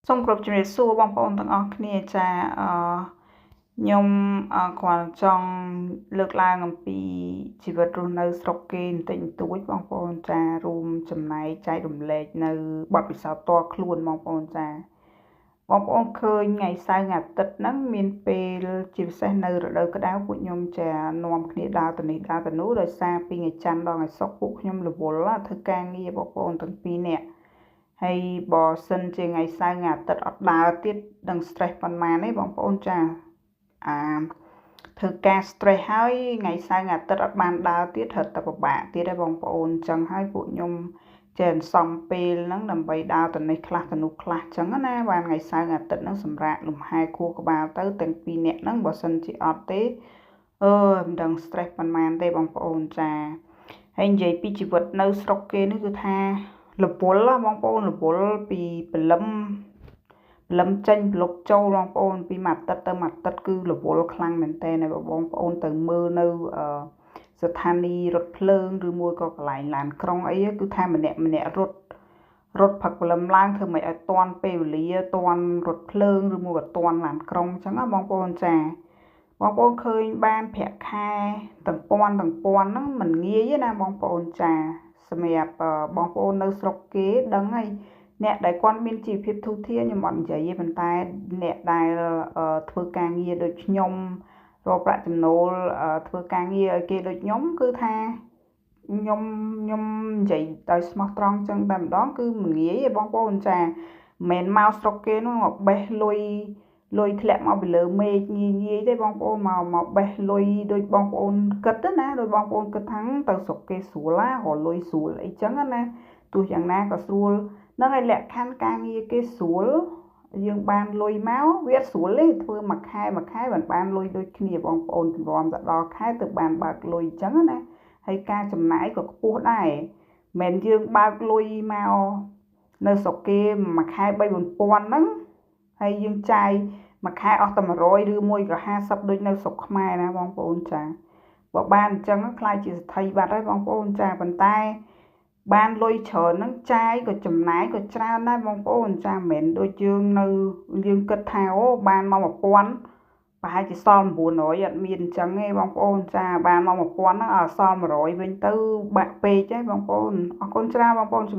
សូមគោរពជំរាបសួរបងប្អូនទាំងអស់គ្នាចាអឺខ្ញុំគ្រាន់ចង់លើកឡើងអំពីជីវិតរស់នៅស្រុកគេបន្តិចបន្តួចបងប្អូនចារួមចំណែកចែករំលែកនៅបទពិសោធន៍ផ្ទាល់ខ្លួនបងប្អូនចាបងប្អូនឃើញថ្ងៃសៅរ៍ថ្ងៃអាទិត្យហ្នឹងមានពេលជាពិសេសនៅរដូវក្តៅពួកខ្ញុំចានាំគ្នាដើរទៅនេះដើរទៅនោះដោយសារពីថ្ងៃច័ន្ទដល់ថ្ងៃសុក្រពួកខ្ញុំរវល់ធ្វើការងារបងប្អូនទាំងពីរនាក់ហើយបើសិនជាថ្ងៃសៅរ៍ថ្ងៃអាទិត្យអត់ដើរទៀតដឹង stress ប៉ុន្មានទេបងប្អូនចាអាធ្វើការ stress ហើយថ្ងៃសៅរ៍ថ្ងៃអាទិត្យអត់បានដើរទៀតត្រូវតែពិបាកទៀតឯងបងប្អូនអញ្ចឹងហើយពួកខ្ញុំចេះអន្សំពេលហ្នឹងដើម្បីដើរទៅនេះខ្លះទៅនោះខ្លះអញ្ចឹងណាបានថ្ងៃសៅរ៍ថ្ងៃអាទិត្យហ្នឹងសម្រាប់លំហែខួរក្បាលទៅទាំងពីរនាក់ហ្នឹងបើសិនជាអត់ទេអឺមិនដឹង stress ប៉ុន្មានទេបងប្អូនចាហើយនិយាយពីជីវិតនៅស្រុកគេនេះគឺថារវល់បងប្អូនរវល់ពីព្រលឹមព្រលឹមចេញប្លុកចូលបងប្អូនពីមួយអាទិត្យទៅមួយអាទិត្យគឺរវល់ខ្លាំងមែនតើបងប្អូនទៅមើលនៅស្ថានីយ៍រថភ្លើងឬមួយក៏កន្លែងឡានក្រុងអីគឺថាម្នាក់ម្នាក់រត់រត់ផឹកព្រលឹមឡើងធ្វើម៉េចឲ្យតាន់ពេលវេលាតាន់រថភ្លើងឬមួយក៏តាន់ឡានក្រុងអញ្ចឹងណាបងប្អូនចាបងប្អូនឃើញបានប្រាក់ខែទាំងពាន់ទាំងពាន់ហ្នឹងមិនងាយទេណាបងប្អូនចាសម្រាប់បងប្អូននៅស្រុកគេដឹងហើយអ្នកដែលគាត់មានជីវភាពធូរធារខ្ញុំអត់និយាយទេប៉ុន្តែអ្នកដែលធ្វើការងារដូចខ្ញុំរកប្រាក់ចំណូលធ្វើការងារឲ្យគេដូចខ្ញុំគឺថាខ្ញុំខ្ញុំនិយាយដោយស្មោះត្រង់ចឹងតែម្ដងគឺមិនងាយទេបងប្អូនចាមិនមែនមកស្រុកគេនោះមកបេះលុយលុយធ្លាក់មកពីលើមេឃងាយងាយទេបងប្អូនមកមកបេះលុយដូចបងប្អូនគិតណាដូចបងប្អូនគិតថាទៅស្រុកគេស្រួលណារកលុយស្រួលអីចឹងណាទោះយ៉ាងណាក៏ស្រួលហ្នឹងហើយលក្ខខណ្ឌការងារគេស្រួលយើងបានលុយមកវាអត់ស្រួលទេធ្វើមួយខែមួយខែមិនបានលុយដូចគ្នាបងប្អូនទម្រាំទៅដល់ខែទៅបានបើកលុយអញ្ចឹងណាហើយការចំណាយក៏ខ្ពស់ដែរមិនយើងបើកលុយមកនៅស្រុកគេមួយខែ3 4000ហ្នឹងហើយយើងចាយមួយខែអស់តែ100ឬមួយក៏50ដូចនៅស្រុកខ្មែរណាបងប្អូនចាបើបានអញ្ចឹងខ្លាយជាសេដ្ឋីបាត់ហើយបងប្អូនចាប៉ុន្តែបានលុយច្រើនហ្នឹងចាយក៏ចំណាយក៏ច្រើនដែរបងប្អូនចាមិនមែនដូចយើងនៅយើងគិតថាអូបានមក1000ប្រហែលជាសល់900អត់មានអញ្ចឹងទេបងប្អូនចាបានមក1000ហ្នឹងឲ្យសល់100វិញទៅបាក់ពេកហើយបងប្អូនអរគុណច្រើនបងប្អូន។